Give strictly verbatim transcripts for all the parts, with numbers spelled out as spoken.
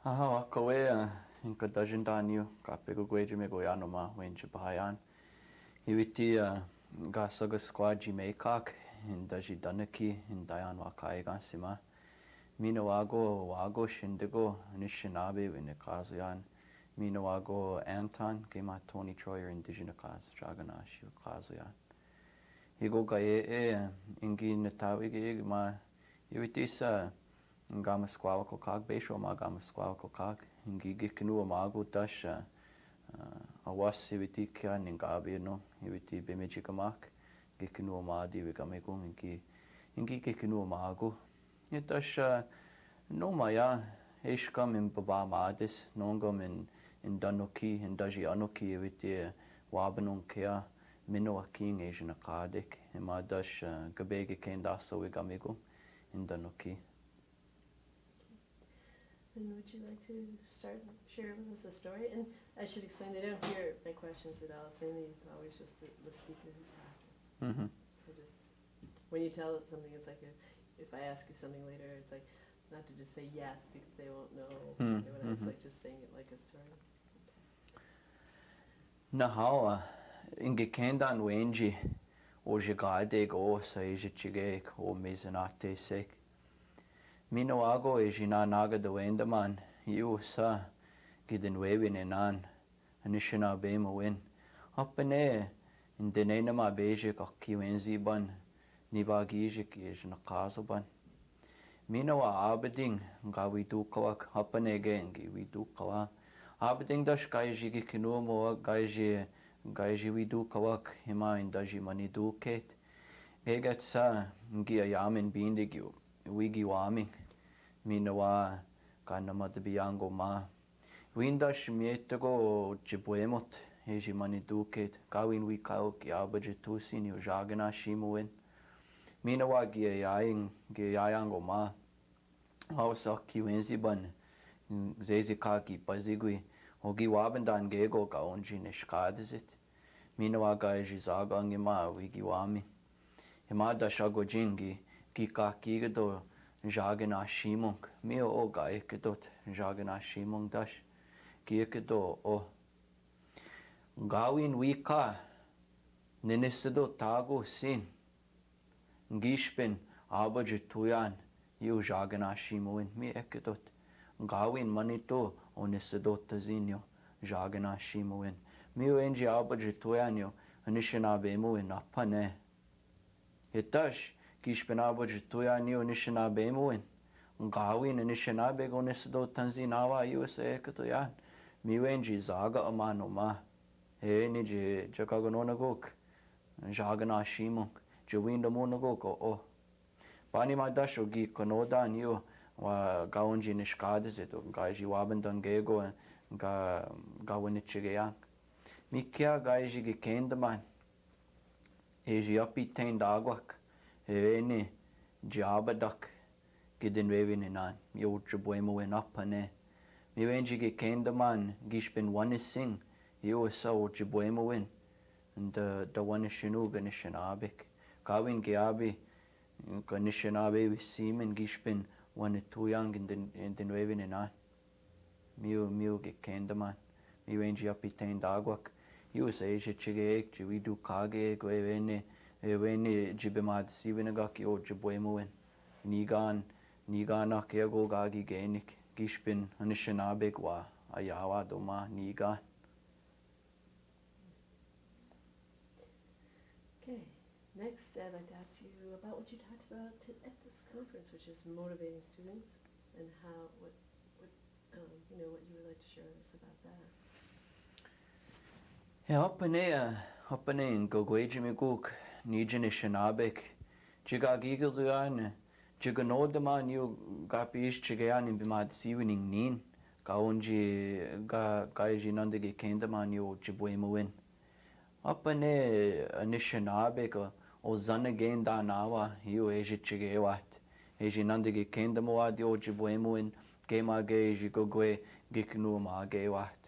Aha, wa kewe, a, in kadažen dan yu, kapegogwe ji me goyano ma wen ji bayan. Iwiti, a, ga saga skwa ji mekak, in daži danaki, in dayan wa kaigan sima. Mina wago, wago shindigo, Anishinaabe wen kazuyan. Mina wago Anton, ke ma Tony Troyer, Indigenous Kaz, Jaganashi kazuyan. Higo gaye e, ingi natawi ge ma, iwiti sa, Nga maskwawa ko kak, besho ma ga maskwawa ko kak. Ngi gikinu amagu tash, a, a, awas iwiti kia ningabi no, iwiti bemejikamak. Gikinu amadi wi gamigung, ngi, ngi gikinu amagu. Itash, a, no maya, eshkam in baba madis, nongam in, in danoki, in daji anoki, iwiti, a, wabanong kia, mino aking ejinakadik, ima dash, a, gabegi kendaso wi gamigung, in danoki. And would you like to start and share with us a story? And I should explain, they don't hear my questions at all. It's mainly always just the, the speaker who's talking. Mm-hmm. So just, when you tell something, it's like a, if I ask you something later, it's like, not to just say yes because they won't know. Mm-hmm. It's like just saying it like a story. Nahawa, ingi kendan wenji, o jigade go sa ejijige o mezinate sek. Mina wago e jinanaga da wendaman, iusa, gidin wewi nenan, Anishinaabe mawin. Apane, in denenama beje kaki wenzi ban, ni bagije ki ejinakazo ban. Mina wa abading, ga widukawak, apane ge ngi widukawa. Abading dash gaiji gikinu mo, gaiji, gaiji widukawak, ima in daji maniduket. Geget sa, ngi ayamin bindi gi, wigi waming. Mina wa, ga namadabiyango ma. Winda shmietago jibwemot, eji maniduket, gawin wikao ki abajitusin yu jagana shimowin. Mina wa gi ayayang, gi ayayango ma. Awa sa ki wenzi ban, zezi ka ki pazigwi, o gi wabandan gego ga onji nishkadizit. Mina wa ga eji zaga ngi ma wigi wami. Hima da shagojingi, gi ka ki gado jagana shimong, mi o ga ekidot jagana shimong dash, gi ekido o. Gawin wika, nenesido tago sin, gishpin, abajituyan, yu jagana shimowin, mi ekidot. Gawin manito, o nesido tazin yu, jagana shimowin. Mi wenji abajituyan yu, Anishinaabe mowin, apane. Itash, gishpin abajituyan yu Anishinaabe mowin. Gawin Anishinaabe go nesido tanzin awa yu sa ekituyan. Mi wenji zaga amano ma. He ni ji, jakagono nagok. Jagana shimong. Ji winda mo nagok o. Pani ma dash o gi kanodan yu. Wa ga onji nishkadizit o. Gaiji wabandan gego. Ga, ga wini chigeyan. Mi kia gaiji gi kendaman. Eji apiten dagwak, eni, ji abadak, gidin wewi nenan, yu jibwemowin apane. Mi wenji gi kendaman, gishpin wanising, yu sa o jibwemowin, da, da wanishinu ga Anishinaabek. Gawin gi abi, ga Anishinaabe wi simin gishpin wanituyan gidin, gidin wewi nenan. Miyu, miyu gi kendaman. Mi wenji apiten dagwak. Yu sa eji chige ek ji widu kage ek eweni, eweni ji bemadisiwin gak yu jibwemowin. Nigan, nigan ak ego gagi genik. Gishpin Anishinaabek wa ayawa doma nigan. Okay. Next, I'd like to ask you about what you talked about to, at this conference, which is motivating students and how, what, what, um, you know, what you would like to share with us about that. E, hopane, e, hopane in gogwe ji mi guk, ni ji Anishinaabek, ji gagigil duyan, Jiganao daman yu gapis chigeyan in bimadisiwi ning nin, gaonji ga, gaiji nanda gi kendaman yu jibwemowin. Apane Anishinaabe ka o zanagen danawa yu eji chigewat. Eji nanda gi kendamawad yu jibwemowin, kemage eji gogwe gi kinu magewat.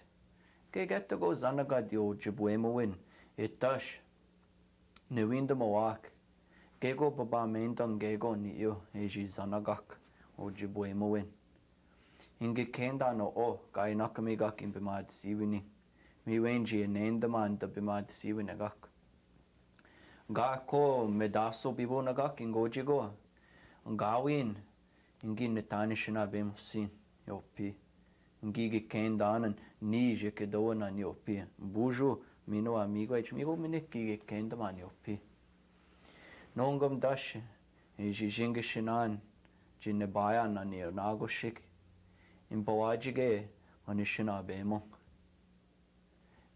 Gegeta go zanagad yu jibwemowin, itash. Niwindamawak, gego babamendang gego ni yu, eji zanagak, o jibwemowin. Ingikenda no'o, ka inakami gak in bimadisiwini. Mi wengi inenda man da bimadisiwini gak. Ga ko medaso bibu na gak ingogi go. Gawin, ingi ni tani sinabemo sin, yopi. Ingi gikenda nan, ni je kedowa nan yopi. Buju, mi nawa mi gwe, mi go mi ni gikenda man yopi. Nongom dashi, e ji jingi sinan, ji ni baya nan ni nago sik. Imbawa ji ge, ani sinabemo.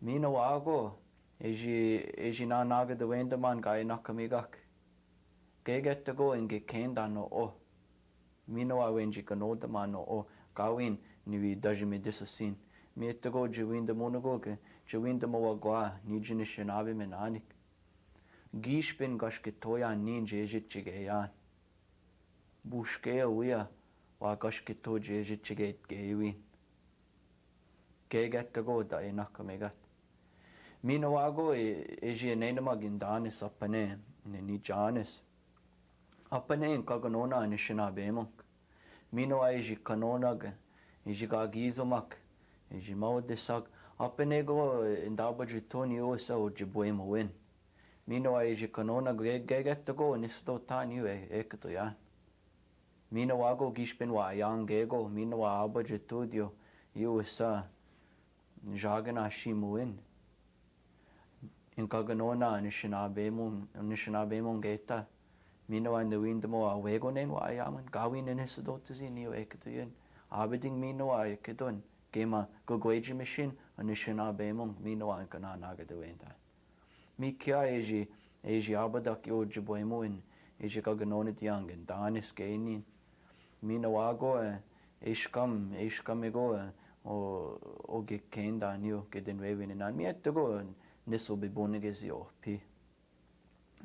Mi nawa go, e ji, e ji nanaga dewenda man ga inakami gak. Gegeta go ingi kenda no'o. Mi nawa wengi kanoda man no'o. Gawin ni wi daji mi disasin. Mi eta go ji winda mo na go ke, ji winda mo wa gwa, ni ji ni sinabi mi nanik. Gishpin gaskito ya ni ji ji ji ge ya. Buske ya wia, wa gaskito ji ji ji ge ge win. Gegeta go da inakami gak. Mi nawa go e, e ji inenda man gin danis apane, ni ni janis. Apane in kaganona ni sinabemo. Mi nawa e ji kanona ge, e ji gagizo mak, e ji mawadisak. Apane go e ndaba ji toni o sa o ji bwe mo win. Mi nawa e ji kanona ge, gegeta go ni sto tani e, e keto ya. Mi nawa go gishpin wa yang ge go, mi nawa aba ji tudio, i usa, jagana simuin. In kaganona ni sinabemo, ni sinabemo geta. Mi nawa ni winda mo a wego nen wa ayaman, gawin ni ni sdo tizi ni we ketuyin. Abiding mi nawa e keton, gema gogweji misin, ni sinabemo, mi nawa in kananaga dewenda. Mi kia e ji, e ji abadak yo ji bwe mo in, e ji kaganona diyang in danis ke inin. Mi nawa go e, e sikam, e sikam e go e, o, o gikenda niyo, giden wewe ninan. Mi eta go e, ni so bibunige zi opi.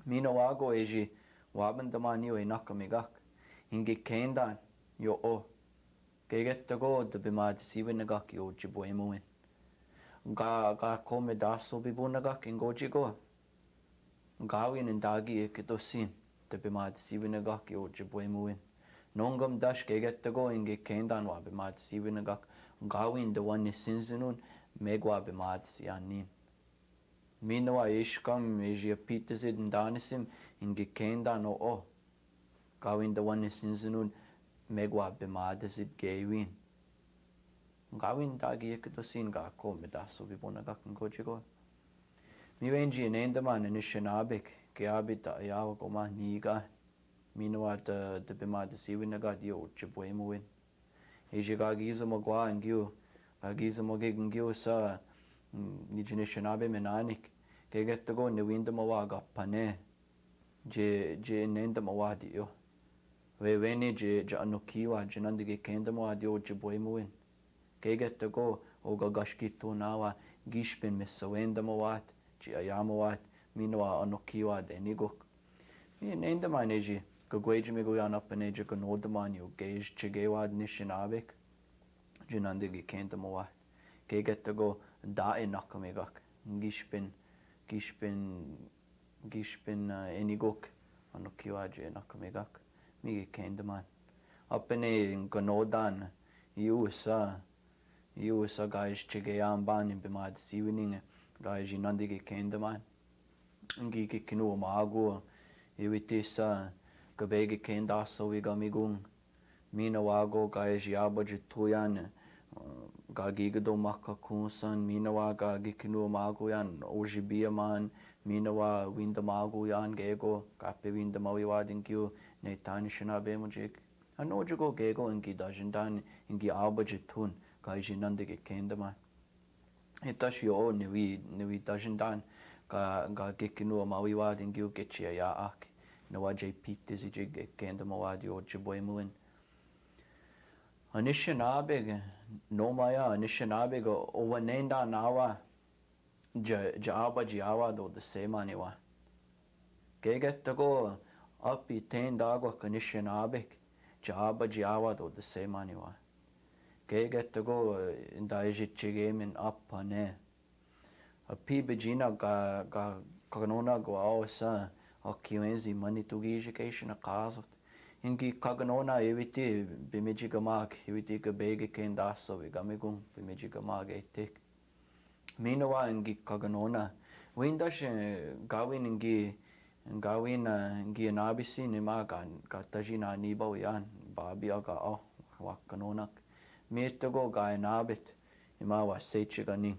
Mi nawa go e ji, waban dama niyo e nakami gak. In gikenda, yo o. Gegeta go da bimadisiwini gak yo ji bwe mo in. Ga, ga ko medaso bibuna gak ingoji go. Gawin in dagi e keto sin, da bimadisiwini gak yo ji bwe mo in. Nongom dash gegeta go in gikenda wa bimadisiwini gak. Gawin da wani sinzinun, megwa bimadisi anin. Mi nawa e sikam, e ji apitizid in danisim, in gikenda no'o. Gawin da wani sinzinun, megwa bimadisi ge win. Gawin dagi e keto sin ga ko medaso bibuna gak ingoji go. Mi wengi inenda man ni sinabik, ke abita yawa go man niga. Mi nawa da, da bimadisiwini gak yo ji bwe mo win. E ji gagizo mo gwa ingiyo, gagizo mo ge ingiyo sa, mm, ni ji ni sinabi mi nanik. Gegeta go ni winda mo wa gapane. Ji, ji inenda mo wa diyo. Wewe ni ji, ji anokiwa, ji nandi gikenda mo wa diyo ji bwe mo win. Gegeta go, o gagaskito nawa, gishpin mi sawenda mo wa, ji ayamo wa, mi nawa anokiwa de ni gok. Mi inenda man e ji, gagweji mi go yan apane ji ganoda man yo, gej ji ge wa ni sinabik. Ji nandi gikenda mo wa. Gegeta go, da e nakami gak. Gishpin, gishpin, gishpin, eh, inigok, anokiwa ji nakami gak. Mi gikenda man. Apane ganodan, i usa, i usa gaj ji ge yan ban in bimadisiwini, gaj ji nandi gikenda man. Ngi gikinu magu, i witisa, gabe gikenda so wi gamigung. Mi nawa go gaj ji aba ji tu yan, eh, ga gigdo makakunsan, mi nawa ga gikinu magu yan, o ji bia man, mi nawa winda magu yan ge go, gape winda mawi wa dingiyo, ni tani sinabi mo jik. Ano ji go ge go ingi dajindan, ingi aba ji tun, gaj ji nandi gikenda man. Itash yo ni wi, ni wi dajindan, ga, ga gikinu mawi wa dingiyo ge ji aya ak. Nawa ji pitizi ji gikenda mo wa diyo ji bwe mo win. Ani sinabik, no maya, ani sinabik, o wanenda nawa, ji, ji aba ji awa do de semani wa. Gegeta go, api tenda go kani sinabik, ji aba ji awa do de semani wa. Gegeta go, da ji ji ge min apane. Api bijina ga, ga, kanona go awa sa, a kiwenzi mani tu giji ke sina kazot. Ngii kakanona ewiti, bimidji kama, ewiti ka bege kenda so, bikamikon, bimidji kama ke tik. Minowa ngii kakanona. Windash, eh, kawin ngii, kawin, eh, ngii nabisi ni ma ka, ka taji na nibo yan, babi aka o, wa kanonak. Mitoko ka nabit, ni ma wa sechi kaning.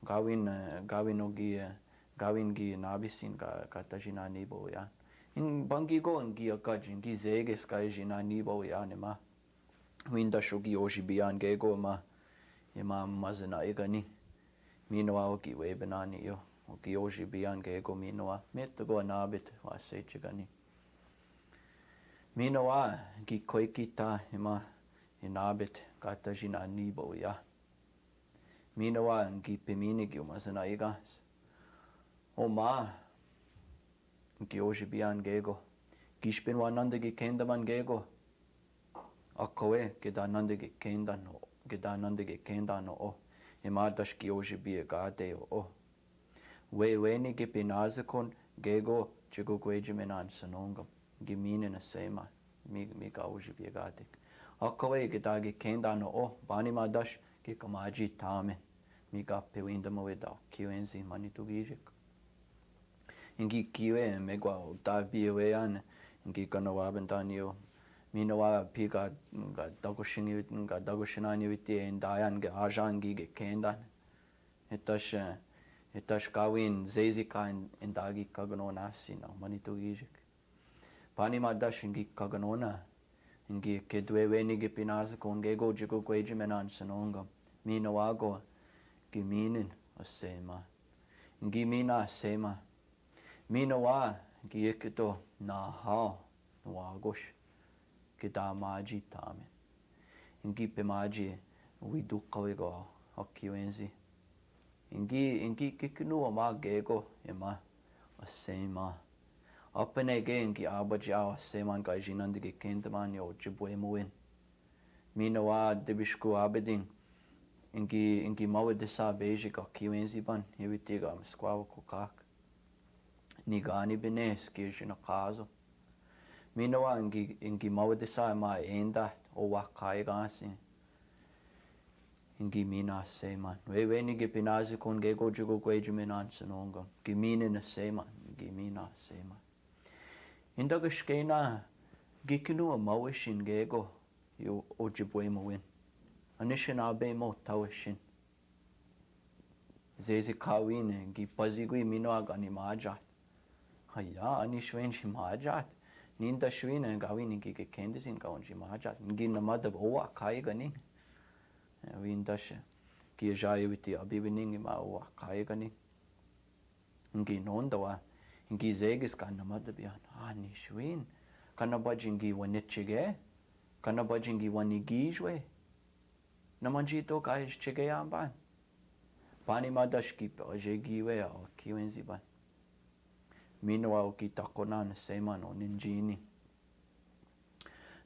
Kawin, eh, kawin o ngii, eh, kawin ngii nabisin ka, ka taji na nibo yan. In bangiko ngii akaji, ngii zeges ka ji na nibo yan ni ma. Windash o ngii oji biyan keko ma, ni ma mazena ikani. Minowa o ngii webenani yo. O ngii oji biyan keko minowa. Mitoko nabit wa sechi kani. Minowa ngii kwekita ni ma, ni nabit ka taji na nibo yan. Minowa ngii pemini ngii o mazena ikas. O ma, ngii oji biyan keko. Ngii spin wa nanda ngii kendaman keko. Akawe, keda nanda ngii kendan o, keda nanda ngii kendan o. Ni ma dash ngii oji biye kate o. Weweni ngii pinazikon keko, jiko kweji menan sanonga. Ngii mini na sema. Mi, mi ka oji biye kate. Akawe keda ngii kendan o, bani ma dash, ngii kamaji tamen. Mi ka pewinda mawida, kiwenzi manitugijik. Ngii kiwe, megwa o tabi we yan, ngii kano wabendan yo. Minowa pi ka, ka dagoshini, ka dagoshinani witi e ndayan ngii ajan ngii ngii kendan. Etash, etash kawin zezi ka en, en dagi kaganona sina, manitugijik. Bani ma dash ngii kaganona. Ngii ked weweni ngii pinazikon keko jiko kweji menan sanonga. Minowa ko, ngii minin o sema. Ngii mina sema. Minowa ngii ekito na hao. Wagosh. Keda maji tamen. Ngii pemaji widu kawe ko, o kiwenzi. Ngii, ngii kikinu o ma keko, e ma, o sema. Apene ke ngii abaji a o sema ngii ji nanda ngii kendaman yo jibwe mawin. Minowa debishku abedin. Ngii, ngii mawedesa beji ka kiwenzi ban, ewiti ka mskwa wa kukak. Ni gani benes ki jina kazo. Minowa ngii, ngii mawedesa ma enda, o wa kai gasi. Ngii mina sema. Weweni ngii pinazikon keko jiko kweji menan sanonga. Ngii minin na sema. Ngii mina sema. Inda kashkena, ngii kinu a maweshin keko, yo o jibwe mawin. Anishinabe mo taweshin. Zezi kawin, ngii pazigwi minowa ngani majat. Haya, ani shwen ji majat. Ninda shwen, kawin ngii ke kendesin kawin ji majat. Ngii namada o wa kai gani. Windash. Ngii ja ewiti abi bining ma o wa kai gani. Ngii nonda wa. Ngii zegis ka namada biyan. Ani shwen. Ka nabaji ngii wanechege. Ka nabaji ngii wanigijwe. Namanjito ka ijechege amban. Bani ma dash ngii pe ojegiwe o kiwenzi ban. Minowa o ngii takonan sema no ninjini.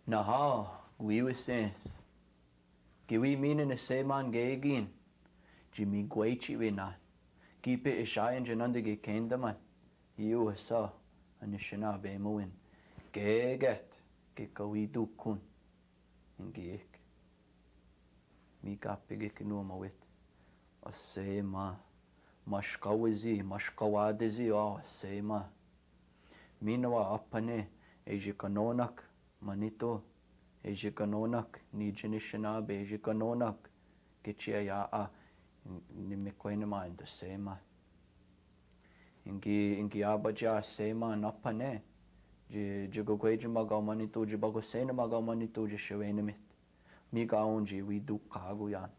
Na hao, wiwi sens. Ngii wi minin na sema ngegin. Ji mi gwechi winan. Ngii pe ishayan ji nanda ngii kendaman. Iu sa, anishinabe mawin. Geget, ngii ka widu kun. Ngii ik. Mi ka pegekinu mawit. A sema. Mashkawezi, mashkawadezi, a sema. Minowa apane, eji kanonak, manito. Eji kanonak, ni ji Anishinabe, eji kanonak. Kechia ya a, ni mekwena ma inda sema. Ngii, ngii abaji a sema na pane. Ji, ji gogwe ji maga manito, ji bagosena maga manito, ji shewenimit. Mi gaon ji widu kagu yan.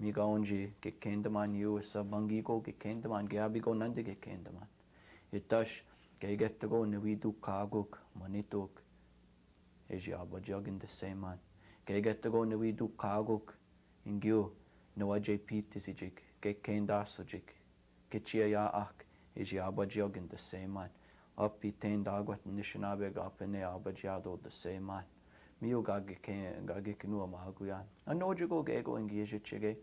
Mi gaon ji ke kendaman yu sa bangi ko ke kendaman, ke abi ko nandi ke kendaman. Itash, ke gete ko ni widu kaguk, manituk. Eji abaji agin da seman. Ke gete ko ni widu kaguk, Ngii, ni wa ji piti si jik, ke kenda so jik. Ke chia ya ak, eji abaji agin da seman. Api tenda agwat Anishinabe ga pene abaji ado da seman. Mi u ga ge ke, ga ge kinu amagu yan. Ano ji go ge go Ngii ji chige.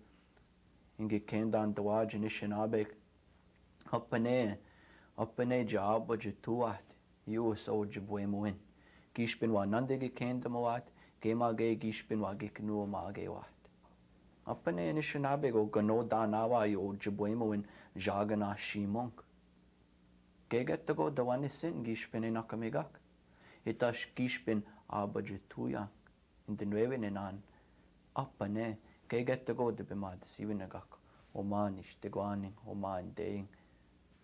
Ngii kendan da wa ji Anishinabe. Apene, apene ji abaji tuat. Yu so ji bwe muin. Gíšpin wa nandege kendama wate, kemagæ gíšpin wa gekenuwa magæ wate. Apane Anishinaabeg o kanodaná wa i odjebwemo in zhagana Simong. Gegeta go dawane sen gíšpin e nakamigak. Itaš gíšpin abadjatuyan. Indenuewe nenan. Apane, gegeta go dabemadasiwinagak. O man ištiguaning, o man deng.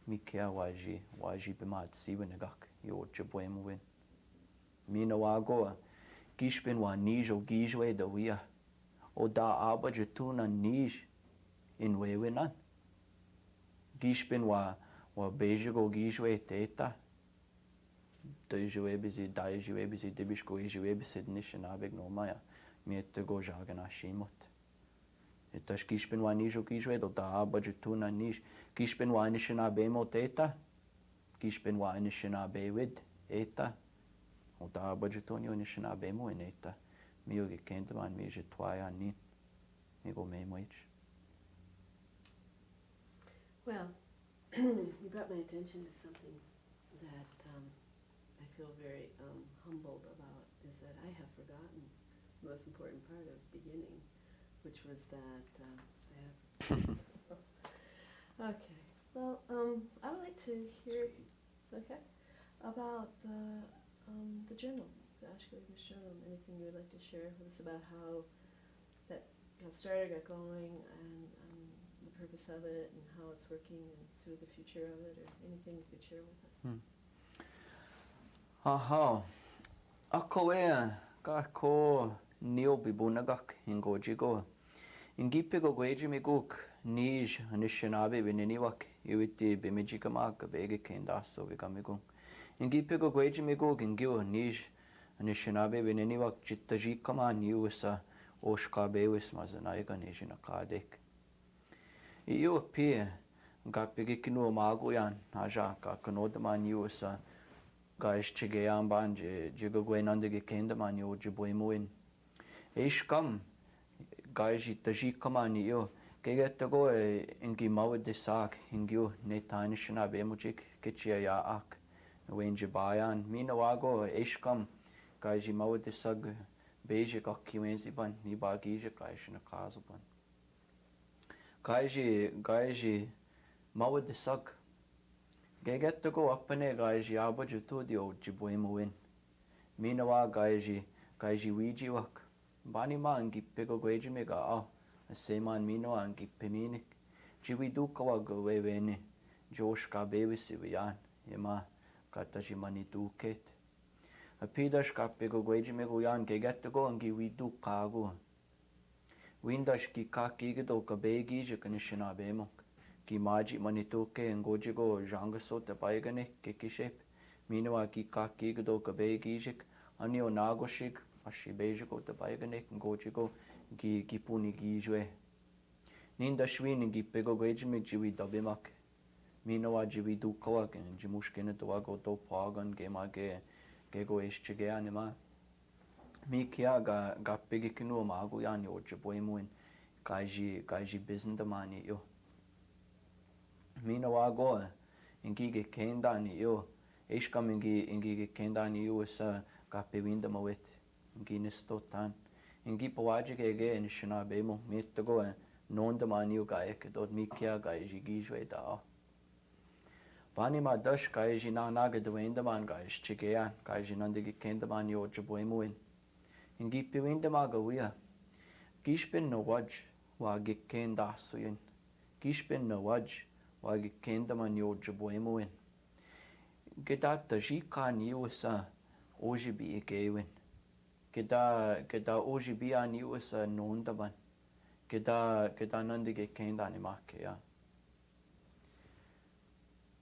Mikea wa ji, wa ji bemadasiwinagak i odjebwemo in. Minawa go, gíšpin wa nij o gižwe dawia. O da abadjatunan nij in wewe nan. Gíšpin wa, wa bežik o gižwe teta. Dai žiwebezi, dai žiwebezi, debiško e žiwebezi Anishinaabeg no maya. Miete go žagana Šimot. Itaš gíšpin wa nij o gižwe, o da abadjatunan nij. Gíšpin wa Anishinaabemo teta. Gíšpin wa Anishinaabewid eta. O da abadjatuni o Anishinaabemo in eta. Mi o gekendaman, mi žetwayan nin. Mi go memwech. Well, you brought my attention to something that, um, I feel very, um, humbled about, is that I have forgotten the most important part of beginning, which was that, uh, I have. Okay. Well, um, I would like to hear. Sweet. Okay. About the, um, the journal, the Ashko Ignis Journal. Anything you would like to share with us about how that got started, got going, and, um, the purpose of it, and how it's working, and sort of the future of it, or anything you could share with us? Hmm. Aha. Ako e, kako ni o bibunagak, ingoji go. Ingipe gogwedjimiguk, nij Anishinaabeg weneniwak, iwiti bemejikama ka bege kendaso wekamiguk. Ingipe gogwedjimiguk, ingiu nij Anishinaabeg weneniwak, jitaji kama niusa, oshka bewis mazanaigan ejinakadek. Iu pi, gapi gekenuwa magoyan, aja ka kanodaman niusa, gaj čegeyan ban ji, ji gogwe nandege kendaman i odjebwemo in. Eškam, gaj jitaji kama niu, gegeta go, e, ingi mawadesag, ingiu, ne tani šina bemujik, kečia ya ak. Wenji bayan, minawa go, eškam, gaj ji mawadesag, bejik ak kiwenzi ban, ni bagijik gaj ji nakazo ban. Gaj ji, gaj ji mawadesag. Gegeta go apane gaj ji abajutudi odjebwemo in. Minawa gaj ji, gaj ji wijiwak. Bani ma ngipe gogwedjimig a, a seman minawa ngipe minik. Ji widuka wa gawewene. Ji oška bewisi wiyan. Ema, kata ji mani duket. A pidaš kape gogwedjimig uyan gegeta go ngi widuka gu. Windaš ki kakigdo ka begijik ni šina bemuk. Ki maji mani tuke ngojigo žangaso te bajganek ke kešep. Minawa ki kakigdo ka begijik. Ani o nagošik, aši bežiko te bajganek ngojigo gi, gi puni gijwe. Nindaš win ngipe gogwedjimig ji widabimak. Minawa ji widuka wa, ji muškina te wa go do pagan, ge ma ge, ge go eščegean ma. Mi kia ga, gape gekinu ma go yan odjebwemo in, gaj ji, gaj ji biznda mani yo. Minawa go, ingi gekenda ni yo. Eškam ingi, ingi gekenda ni yo sa gape winda mawet. Ingi nisto tan. Ingi pawaji gege ni šina bemo. Mitago, e, nonda mani yo gaj ke dod mi kia gaj ji gijwe da. Bani ma daš gaj ji nanaga dwenda man gaj ji čegean, gaj ji nandigi kenda mani odjebwemo in. Ingi piwinda ma gawia. Gišpin na waj wa gekenda suyin. Gišpin na waj wa gekenda mani odjebwemo in. Geda taji kani usa ojibi igewin. Geda, geda ojibi ani usa nonda man. Geda, geda nandigi kenda ni makea.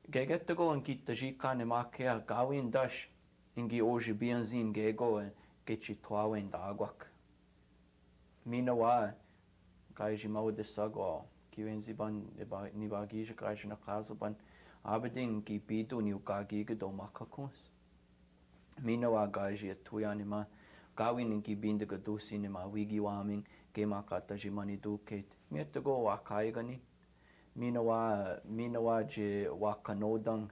Gegeta go ingi taji kani makea gawin daš ingi ojibian zin gego, e, gechi twawen dagwak. Minawa, gaj ji mawadesag wa, kiwenzi ban, ni ba, ni bagijik gaj ji nakazo ban, abadin ki bidu ni ugagi gado makakuns. Minawa gaj ji atuyan ma, gawin ingi binda gadusi ni ma wigi wamin, ge ma kata ji mani duket. Mitago wa kaigani. Minawa, minawa ji wa kanodan,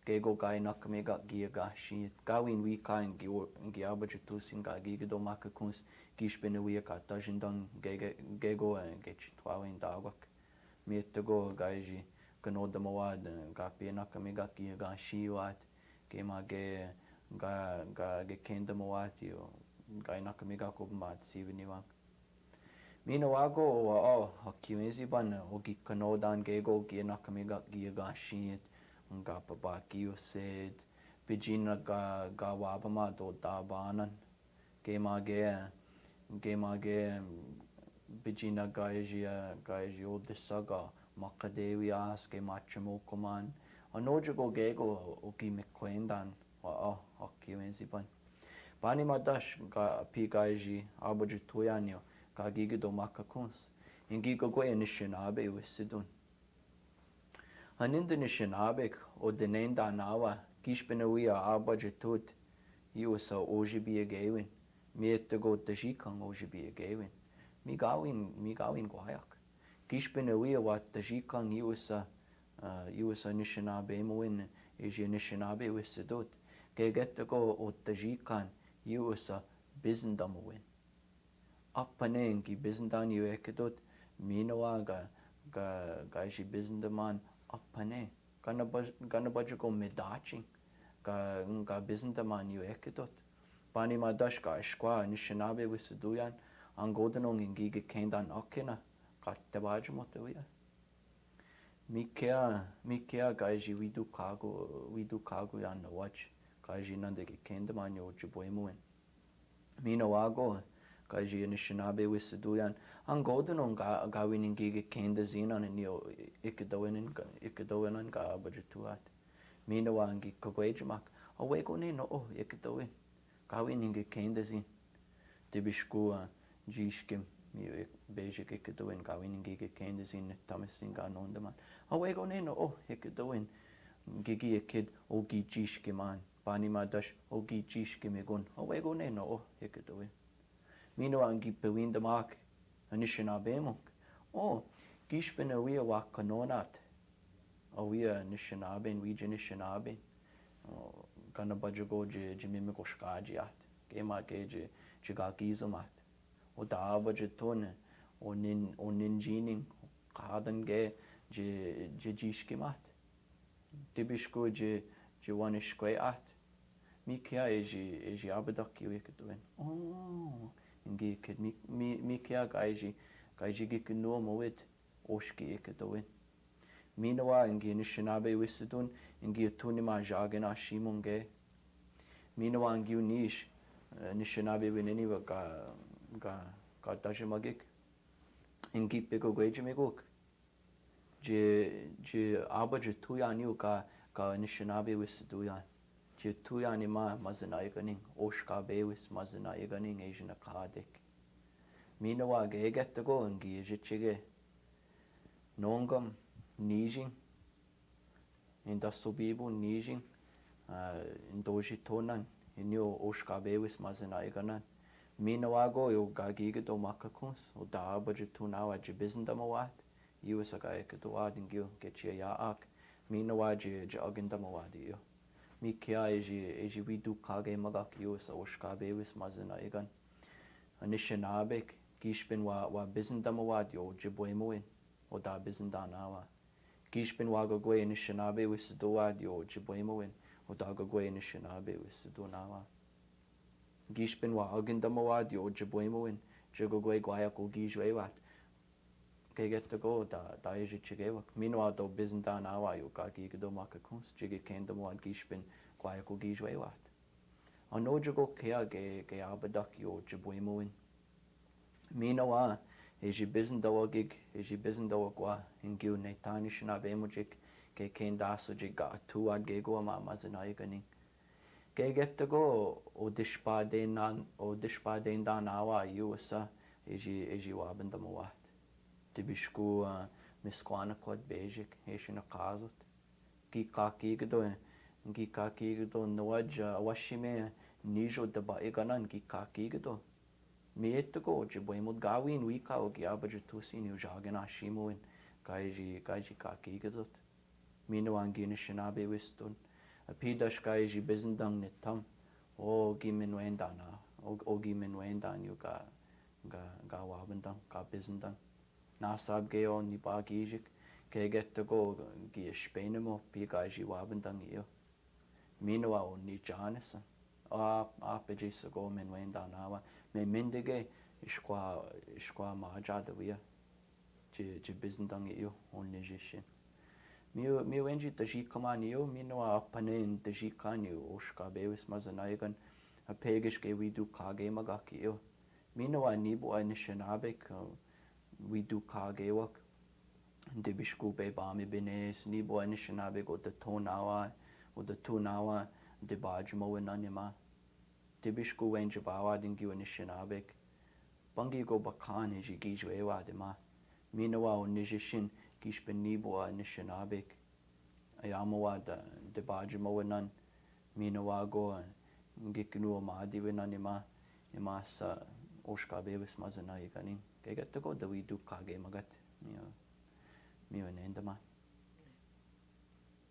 Gego ga inakamigak gi a gahsihit. Gawin wika ngi, ngi abajutusin ga gigidao makakons, gishi bene wia ga tajindan gege, gego, eh, ge chitwawen dagwak. Mietego gaji kinoda mawad, eh, ga pinakamigak gi a gahsihit. Kemage ga, ga ge kenda mawad yo, ga inakamigak ko mad sibiniwang. Minawago wa o, o kiwensi ban, o gi kinodan gego gi inakamigak gi a gahsihit, nga pabaki o sed, bijina ga, ga wabama do dabanan. Gemage, gemage, bijina gaji, gaji o disaga, makadewi as, ge machamokoman. Ano jago gego, o gi mikwendan, wa o, o kiwensi ban. Bani madash ga pi gaji, abajutuyan yo, ga gigidao makakons. Ngi gagwe Anishinaabe wisidun. Hanin da Anishinaabe, o dinenda nawa, gishi bene wia abajutut, iusa ojibi a gewin. Mietego tajikan ojibi a gewin. Migawin, migawin gwayak. Gishi bene wia wa tajikan iusa, ah, iusa Anishinaabe mawin, iji Anishinaabe wisidut. Gegetego o tajikan iusa bizinda mawin. Apane ngi bizindan yo ekedut, minawa ga, ga, gaji bizindaman, apane. Gana baj-, gana bajago medachin, ga, ga bizindaman yo ekedut. Bani madash ga ishkwa Anishinaabe wisiduyan, angodanong ngi ge kendan akena, ga tebajamotewia. Mikea, mikea gaji widukago, widukago yan nawaj, gaji nanda ge kendaman yo jibwe mawin. Minawago, gaji Anishinaabe wisiduyan, angodanong ga, gawin ngi ge kenda zinan ni o ikadowen, ikadowen ga abajutuat. Minawa ngi kagwejamak, awego ne no o ikadowen. Gawin ngi ge kenda zin. Dibishkua, jishkim, mi o ik-, bejik ikadowen, gawin ngi ge kenda zin, ne tamasin ga nondaman. Awego ne no o ikadowen. Gigi ikid, o gi jishkiman. Bani madash, o gi jishkimigun. Awego ne no o ikadowen. Minawa ngi pewindamak, Anishinaabe mok. O, gishi bene wia wa kanonat. Awia Anishinaaben, wiji Anishinaaben. O, gana bajago ji, ji mimigoshkajiat. Kemage ji, ji gagizamat. O da abajutun, o nin, o ninjining, kadan ge, ji, ji jishkimat. Dibishku ji, ji wanishkweat. Mikea eji, eji abadak yo ikadowen. O, ngi ikid mi, mi, mikea gaji, gaji gi kino mawid, oshki ikadowen. Minawa ngi Anishinaabe wisidun, ngi atuni ma jagin a shimunge. Minawa ngi unish, eh, Anishinaabe wineni wa ga, ga, ga tajamagik. Ngi pigogwejamiguk. Ji, ji abajutuyan yo ga, ga Anishinaabe wisiduyan. Ji tuyan ima mazin aiganing, oshka bewis mazin aiganing, eji nakadek. Minawa gegetego ngi eji chige. Nongam, nijing. Inda subibu, nijing. Ah, indoji tonan, inyo oshka bewis mazin aiganan. Minawago yo ga gigidao makakons, o da abajutun awa ji bizinda mawad. Iusa ga ekedowad ngio, ge chia yaak. Minawa ji, ji aginda mawad yo. Mikea eji, eji widu kage magak iusa oshka bewis mazin aigan. Anishinabek, gishi ben wa, wa bizinda mawad yo jibwe mawin. O da bizinda nawa. Gishi ben wa gagwe Anishinaabe wisidowad yo jibwe mawin. O da gagwe Anishinaabe wisido nawa. Gishi ben wa aginda mawad yo jibwe mawin. Ji gagwe gwaya ko gijwe wat. Kegeta go da, da eji chigewak. Minawa do bizinda nawa yo ga gigidao makakons. Jigi kenda mawad gishi ben gwaya ko gijwe wat. Ano jigo kea ge, ge abadak yo jibwe mawin. Minawa, eji bizinda wa gig, eji bizinda wa gwa, ngio ne tani Anishinaabe mojik, ge kenda so jig ga atuwad ge gwa ma, mazin aiganing. Kegeta go, o dishpaden nan, o dishpaden dan awa iusa, eji, eji wabinda mawad. Dibishku, ah, miskwana kwad bejik, eji nakazot. Gi kakigdo, gi kakigdo, nawaj, ah, washime, nijo daba iganan, gi kakigdo. Mietgo, jibwe mawad gawin, wika, o gi abajutusin, yo jagin a shimowin, gaiji, gaiji kakigdot. Minawa ngi Anishinaabe wiston. Apidashka i ji bizindang nitam. O gi minwendan a. O, o gi minwendan yo ga, ga, ga wabindang, ga bizindang. Nasabge o ni bagijik. Kegeta go gi Ispenimo pi ga ji wabindang iyo. Mino a o ni janisa. A, a pejisa go minwendan awa. Me mindege iskwa, iskwa maja da wia. Ji, ji bizindang iyo, o ni jisin. Miyu, miyu enji tajikaman iyo, mino a apane tajikan iyo, oshka bewis mazanayagan, apegish ke widu kage magak iyo. Mino a nibu a nishanabek, uh, widu kage wak. Dibishku be bami bines, nibu a nishanabek o da tonawa, o da tonawa, dibajmo wenanima. Dibishku wenji bawa dingi wa nishanabek. Bangi go bakani ji gijwe wa dima. Mino a o ni jisin gish benibu a nishanabek. Ayamo wa da, dibajimo wenan. Mino a go, gikinu o madi wenan ima, ima sa oshka bewis mazanayagan. Kegeta go da widu kage magat. Miyu, miyu nendama.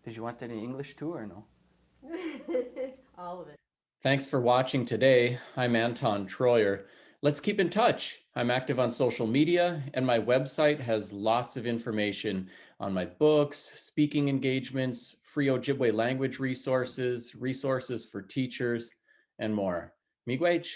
Did you want any English too or no? All of it. Thanks for watching today. I'm Anton Troyer. Let's keep in touch. I'm active on social media, and my website has lots of information on my books, speaking engagements, free Ojibwe language resources, resources for teachers, and more. Miigwech!